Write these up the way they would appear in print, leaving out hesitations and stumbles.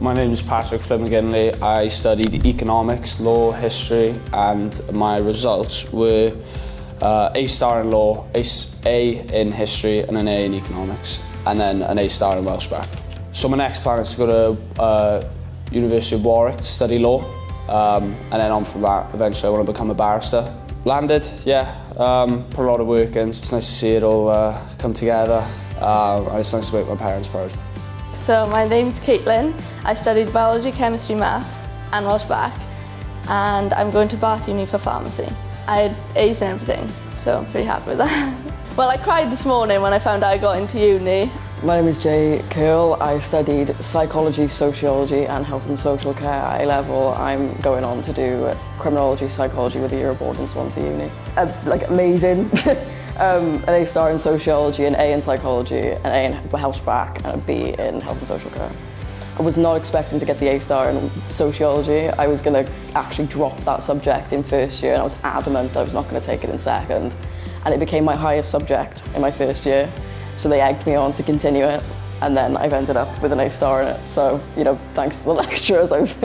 My name is Patrick Flynn McGinley. I studied economics, law, history, and my results were uh, A star in law, A, A in history, and an A in economics, and then an A star in Welsh Bac. So my next plan is to go to uh, University of Warwick to study law, um, and then on from that, eventually I want to become a barrister. Landed, yeah, um, put a lot of work in. It's nice to see it all uh, come together, um, and it's nice to make my parents proud. So my name's Caitlin. I studied biology, chemistry, maths and Welsh Bac and I'm going to Bath Uni for pharmacy. I had A's and everything, so I'm pretty happy with that. well, I cried this morning when I found out I got into uni. My name is Jay Curl. I studied psychology, sociology and health and social care at A-level. I'm going on to do criminology, psychology with a year abroad in Swansea Uni. Uh, like amazing. um, an A star in sociology, an A in psychology, an A in Welsh Bac and a B in health and social care. I was not expecting to get the A star in sociology. I was going to actually drop that subject in first year and I was adamant I was not going to take it in second. And it became my highest subject in my first year. So they egged me on to continue it. And then I've ended up with an A star in it. So, you know, thanks to the lecturers, I've,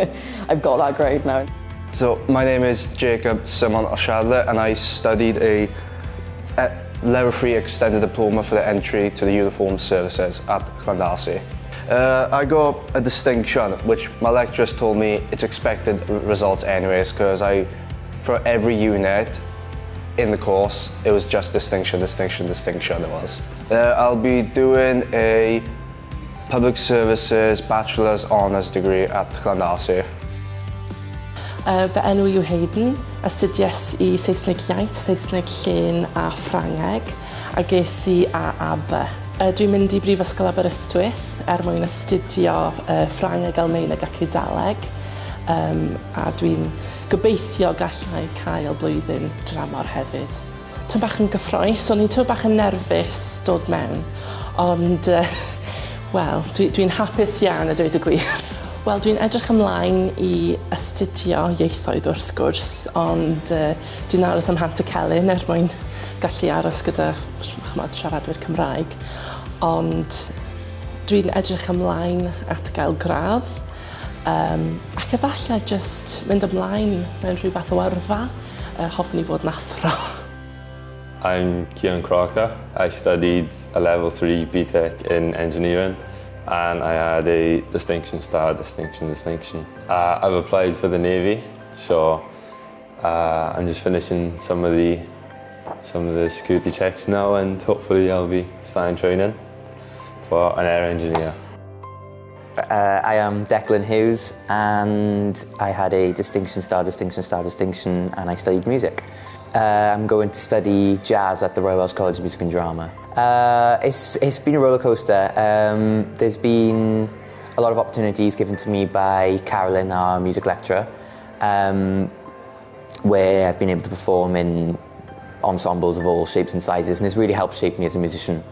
I've got that grade now. So my name is Jacob Simon Oshadler and I studied a, a level 3 extended diploma for the entry to the uniformed services at Llandarcy. Uh, I got a distinction, which my lecturers told me it's expected results anyways, because I, for every unit in the course, it was just distinction, distinction, distinction it was. Uh, I'll be doing a public services bachelor's honours degree at Llandarcy. Uh, fy enw yw Hayden, astudiais i Saesneg iaith, Saesneg llên a Ffrangeg, a ges i A a B. Uh, dwi'n mynd i Brifysgol Aberystwyth er mwyn astudio uh, Ffrangeg, Almaeneg ac Eidaleg, um, a dwi'n gobeithio gallai cael blwyddyn dramor hefyd. Tipyn bach yn gyffrous, o'n i'n tipyn bach yn nerfus dod mewn, ond uh, wel, dwi'n dwi, hapus iawn a dweud y gwir. Wel, dwi'n edrych ymlaen i astudio ieithoedd wrth gwrs, ond uh, dwi'n aros am Mhantycelyn er mwyn gallu aros gyda chymod, siaradwyr Cymraeg. Ond dwi'n edrych ymlaen at gael gradd um, ac efallai just mynd ymlaen mewn rhyw fath o yrfa. Uh, hoffwn i fod yn athro. I'm Kieran Crocker. I studied a level 3 BTEC in engineering and I had a distinction star, distinction, distinction. Uh, I've applied for the Navy, so uh, I'm just finishing some of the some of the security checks now and hopefully I'll be starting training for an air engineer. Uh, I am Declan Hughes and I had a distinction star, distinction star, distinction and I studied music. Uh, I'm going to study jazz at the Royal Welsh College of Music and Drama. Uh, it's, it's been a roller coaster. Um, there's been a lot of opportunities given to me by Carolyn, our music lecturer, um, where I've been able to perform in ensembles of all shapes and sizes, and it's really helped shape me as a musician.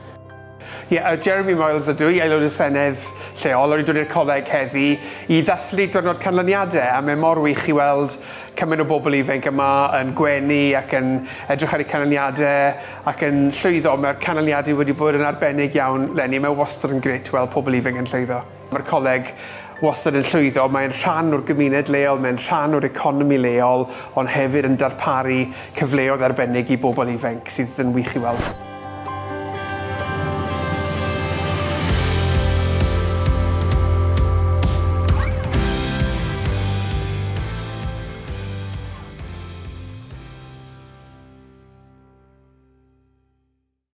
Ie, yeah, Jeremy Miles ydw i, aelod y Senedd lleol, o'n i dod i'r coleg heddi i ddathlu diwrnod canlyniadau, a mae mor wych i weld cymaint o bobl ifanc yma yn gwenu ac yn edrych ar eu canlyniadau ac yn llwyddo. Mae'r canlyniadau wedi bod yn arbennig iawn 'leni. Mae wastad yn grêt weld pobl ifanc yn llwyddo. Mae'r coleg wastad yn llwyddo, mae'n rhan o'r gymuned leol, mae'n rhan o'r economi leol, ond hefyd yn darparu cyfleoedd arbennig i bobl ifanc sydd yn wych i weld.